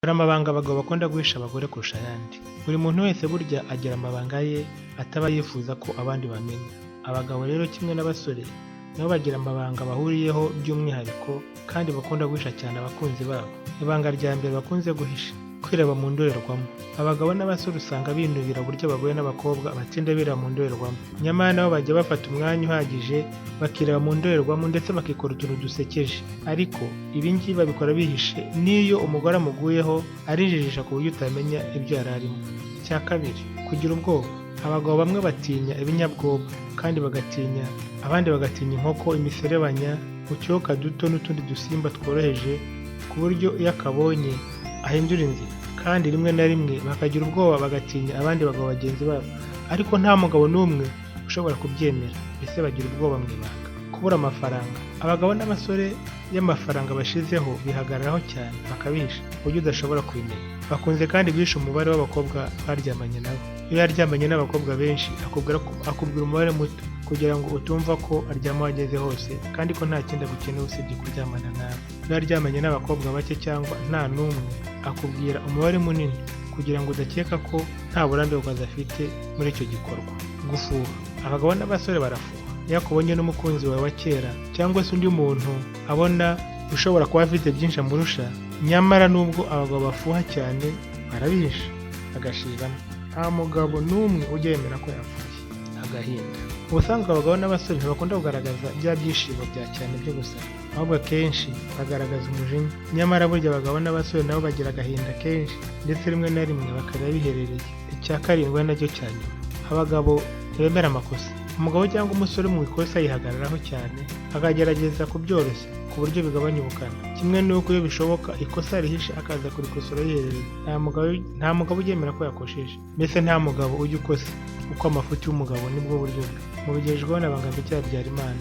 Hari amabanga abagabo bakunda guhisha abagore kurusha ayandi. Buri muntu wese burya agira amabanga ye ataba yifuza ko abandi bamenya. Abagabo rero kimwe n'abasore nabo bagira amabanga bahuriyeho by'umwihariko kandi bakunda guhisha cyane abakunzi babo. Ibanga rya mbere bakunze guhisha: kwireba mu ndorerwamo. Abagabo n'abasore usanga binubira uburyo abagore n'abakobwa batinda bireba mu ndorerwamo. Nyamara nabo bajya bafata umwanya uhagije bakireba mu ndorerwamo ndetse bakikora utuntu dusekeje. Ariko ibi ngibi babikora bihishe, n'iyo umugore amuguyeho arijijisha ku buryo utamenya ibyo yari arimo. Icya kabiri: kugira ubwoba. Abagabo bamwe batinya ibinyabwoba kandi bagatinya, abandi bagatinya inkoko, imiserebanya, utuyoka duto n'utundi dusimba tworoheje, ku buryo iyo akabonye ahindura inzira. Kandi rimwe na rimwe bakagira ubwoba, bagatinya abandi bagabo bagenzi babo, ariko nta mugabo n'umwe ushobora kubyemera. Mbese bagira ubwoba mu ibanga. Kubura amafaranga. Abagabo n'abasore iyo amafaranga bashizeho bihagararaho cyane, bakabihisha ku buryo udashobora kubimenya. Bakunze kandi guhisha umubare w'abakobwa baryamanye nabo. Iyo yaryamanye n'abakobwa benshi akubwira umubare muto kugira ngo utumva ko aryama aho ageze hose kandi ko nta kindi agukeneye usibye kuryamana nawe. Iyo yaryamanye n'abakobwa bake cyangwa nta n'umwe, akubwira umubare munini kugira ngo udakeka ko nta burambe ku kazi afite muri icyo gikorwa. Gufuha. Abagabo n'abasore barafuha. Iyo akubonye n'umukunzi wawe wa kera cyangwa se undi muntu abona ushobora kuba afite byinshi amurusha, nyamara nubwo abagabo bafuha cyane, barabihisha bagashiramo. Nta mugabo n'umwe ujya yemera ko yapfuye. Agahinda. Ubusanzwe abagabo n'abasore ntibakunda kugaragaza bya byishimo bya cyane byo gusara, ahubwo akenshi bagaragaza umujinya. Nyamara burya abagabo n'abasore nabo bagira agahinda kenshi, ndetse rimwe na rimwe bakarira biherereye. Icya karindwi ari nacyo cya nyuma: abagabo ntibemera amakosa. Umugabo cyangwa umusore mu ikosa yihagararaho cyane, akagerageza kubyoroshya ku buryo bigabanya ubukana, kimwe n'uko iyo bishoboka ikosa rihishe akaza kurikosora yiherereye. Nta mugabo ubyemera ko yakosheje, mbese nta mugabo ujya ukosa, kuko amafuti y'umugabo nibwo buryo bwe. Mubigejweho na Bangambiki Habyarimana.